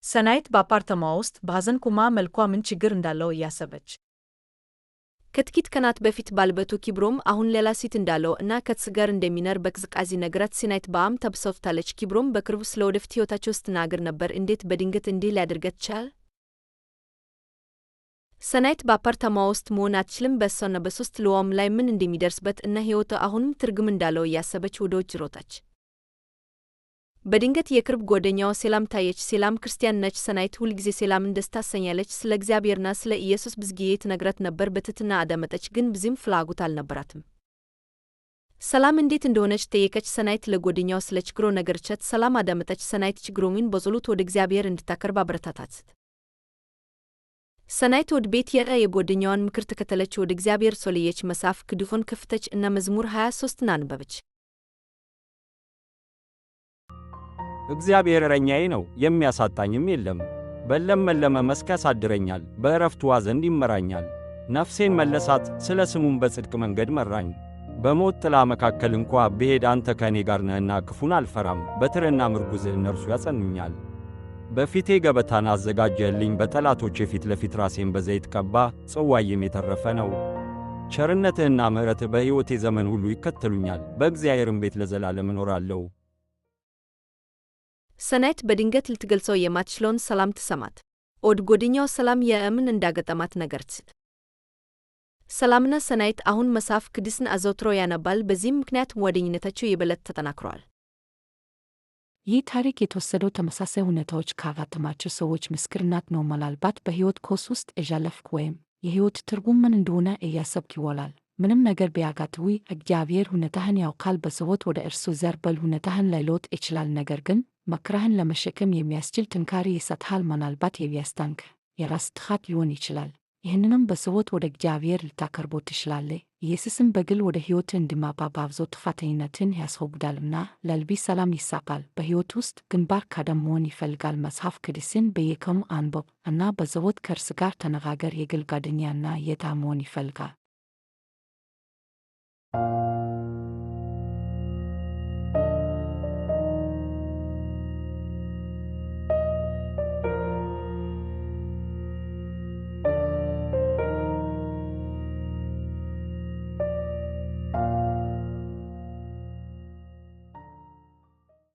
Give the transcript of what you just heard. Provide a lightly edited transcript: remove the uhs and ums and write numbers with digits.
ሰናይት በአፓርታማዋ ውስጥ በሐዘን ቆማ መልኳ ምን ችግር እንዳለው እያሰበች ከጥቂት ቀናት በፊት ባለቤቱ ኪብሮም አሁን ሌላ ሴት እንዳለው እና ከእሱ ጋር እንደሚኖር በቅዝቃዜ ነገራት። ሰናይት በጣም ተበሳጭታለች። ኪብሮም በቅርቡ ስለ ወደፊት ሕይወታቸው ስትናገር ነበር። እንዴት በድንገት እንዲህ ሊያደርጋት ቻለ? ሰናይት በአፓርታማዋ ውስጥ መሆን አትችልም። በእሷና በሶስት ልጇም ላይ ምን እንደሚደርስበት እና ሕይወቷ አሁንም ትርጉም እንዳለው እያሰበች ወደ ውጭ ሮጠች። በድንገት የቅርብ ጓደኛዋ ሴላም ታየች። ሴላም ክርስቲያን ነች። ሰናይት ሁልጊዜ ሴላምን ደስ ታሰኛለች። ስለ እግዚአብሔርና ስለ ኢየሱስ ብዙ ጊዜ ትነግራት ነበር። በትህትና አዳመጠች፣ ግን ብዙም ፍላጎት አልነበራትም። ሰላም እንዴት እንደሆነች ጠየቀች። ሰናይት ለጓደኛዋ ስለ ችግሯ ነገረቻት። ሰላም አዳመጠች። ሰናይት ችግሯን በጸሎት ወደ እግዚአብሔር እንድታቀርብ አበረታታት። ሰናይት ወደ ቤት ሄዳ የጓደኛዋን ምክር ተከተለች። ወደ እግዚአብሔር ጸለየች። መጽሐፍ ቅዱሷን ከፈተች እና መዝሙር 23ን አነበበች። እግዚአብሔር እረኛዬ ነው፣ የሚያሳጣኝም የለም። በለመለመ መስክ ያሳድረኛል፣ በዕረፍቱ ውኃ ዘንድ ይመራኛል። ነፍሴን መለሳት፣ ስለ ስሙም በጽድቅ መንገድ መራኝ። በሞት ጥላ መካከል እንኳ ብሄድ አንተ ከእኔ ጋር ነህና ክፉን አልፈራም። በትርህና ምርኩዝህ እነርሱ ያጸኑኛል። በፊቴ ገበታን አዘጋጀህልኝ፣ በጠላቶቼ ፊት ለፊት ራሴን በዘይት ቀባ፣ ጽዋዬም የተረፈ ነው። ቸርነትህና ምሕረትህ በሕይወቴ ዘመን ሁሉ ይከተሉኛል፣ በእግዚአብሔርም ቤት ለዘላለም እኖራለሁ። ሰናይት በድንገት ልትገልጸው የማትችለውን ሰላም ተሰማት። ወደ ጓደኛዋ ሰላም የምን እንዳገጠማት ነገረቻት። ሰላምና ሰናይት አሁን መጽሐፍ ቅዱስን አዘውትረው ያነባል። በዚህም ምክንያት ጓደኝነታቸው የበለጠ ተጠናክሯል። ይህ ታሪክ የተወሰደው ተመሳሳይ ሁኔታዎች ካጋጠማቸው ሰዎች ምስክርነት ነው። ምናልባት በሕይወት ኮርስ ውስጥ እያለፍክ ወይም የሕይወት ትርጉም ምን እንደሆነ እያሰብክ ይሆናል። ምንም ነገር ቢያጋጥምህ እግዚአብሔር ሁኔታህን ያውቃል። በጸሎት ወደ እርሱ ዘወር በል። ሁኔታህን ላይለውጥ ይችላል፣ ነገር ግን መከራህን ለመሸከም የሚያስችል ጥንካሬ ይሰጥሃል። ምናልባት የሚያስታንቅህ የራስ ጥፋት ሊሆን ይችላል። ይህንንም በጸሎት ወደ እግዚአብሔር ልታቀርበው ትችላለህ። ኢየሱስም በግል ወደ ሕይወትህ እንዲመጣ ጋብዘው። ጥፋተኝነትን ያስወግዳልና ለልብ ሰላም ይሰጣል። በሕይወት ውስጥ ግንባር ቀደም መሆን ይፈልጋል። መጽሐፍ ቅዱስን በየቀኑ አንብብ እና በጸሎት ከእርሱ ጋር ተነጋገር። የግል ጓደኛና ጌታ መሆን ይፈልጋል።